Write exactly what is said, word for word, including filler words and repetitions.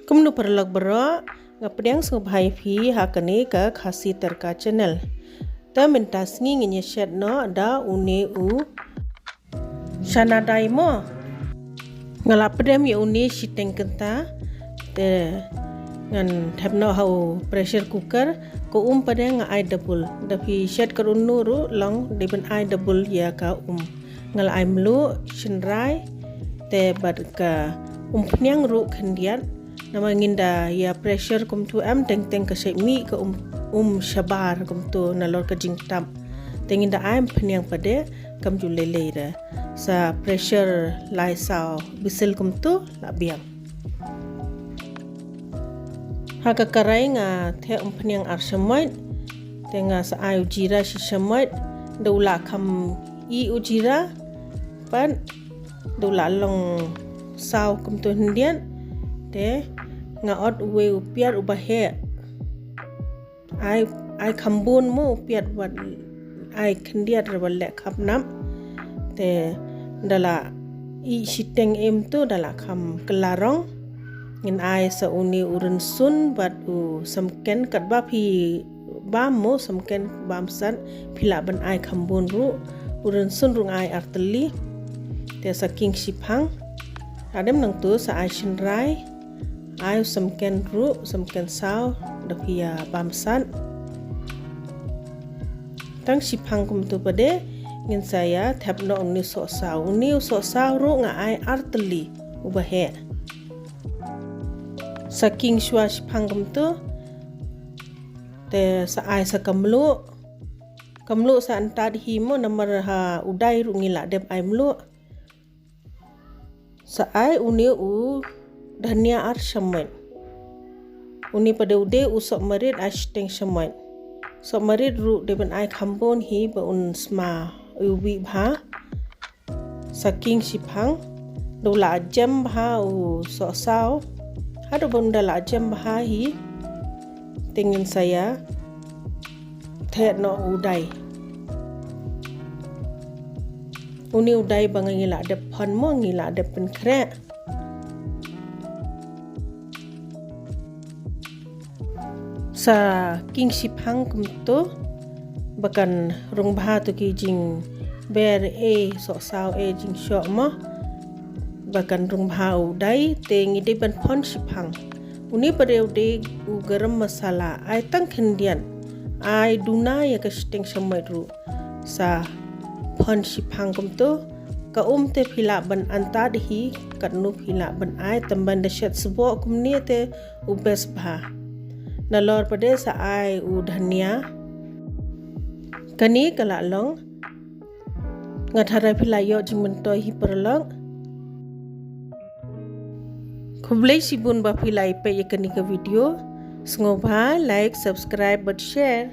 Kumno paralok baroh, nga pdiang sngewbha ïa phi ha kane ka Khasi Tadka channel. Te mynta sngi ngin ïa shet noh da une u chana dal mo. Nga la pdem ïa une shiteng kynta. Te ngan thep noh ha u pressure cooker. Ka um pat nga ai double. Da phi shet ka runu ruh long dei ban ai double ïa ka um. Nga la ai mluh, shynrai, te bad ka umphniang ruh khyndiat. Namar ngin da ïa pressure kumtu em teng teng ka shait mih ka um, um shabar kumtu nalor ka jingtap. Te ngin da ai umphniang pat de kam ju lei lei re. Sa pressure lai saw bisil kumtu la biang. Ha ka karai nga theh umphniang ar shamoit. Te nga sa ai u jira shi shamoit. Da u la kham i u jira. Pat da u la long saw kumtu khyndiat. Te nga ot uwei u piat uba heh. Ai, ai kham bun mo u piat wat ai khyndiat re wat leh khap nap. Te da la i shiteng em tu da la kham kylla rong. Ngin ai sa une u rynsun bad u samken katba phi bam mo samken bam sat phi lah ban ai kham bun ruh. U rynsun ruh nga ai ar tylli. Te sa king shiphang. Hadem nangtu sa ai shynrai. Ai u samken ruh, samken saw, da phi ïa bam sat. Tang shiphang kumtu pat de, ngin sa ïa thep noh une u soh saw. Une u soh saw ruh nga ai ar tylli, uba heh. Sa king shuwa shiphang kumtu, te sa ai sa ka mluh. Ka mluh sa antad hi mo namar ha u dai ruh ngi lah dep ai mluh. Sa ai une u dhania ar shamoit. Une pat de u dei u sohmarit ai shiteng shamoit. Sohmarit ruh dei ban ai kham bun hi ba un sma u wih bha. Sa king shiphang. Da u la jem bha u soh saw. Haduh ba un da la jem bha hi. Te ngin sa ïa theh noh u dai. Une u dai ba nga ngi lah dep phon mo ngi lah dep pynkhreh. Sa king shiphang kumtu ba kan rung bha tu ki jingber e soh saw e jingshoh mo. Ba kan rung bha u dai te ngi dei ban phon shiphang. Une pat de u dei u garam masala ai tang khyndiat. Ai duna ïa ka shiteng shamoit ruh. Sa phon shiphang kumtu. Ka um te phi lah ban antad hi katno phi lah ban ai tang ban da shet sboh kumne te u best bha. Nalor pat de sa ai u dhania. Kane ka la long. Nga tharai phi la ïoh jingmyntoi hi paralok. Khublei shibun ba phi la ïa peit ïa kane ka video. Sngewbha like, subscribe bad share.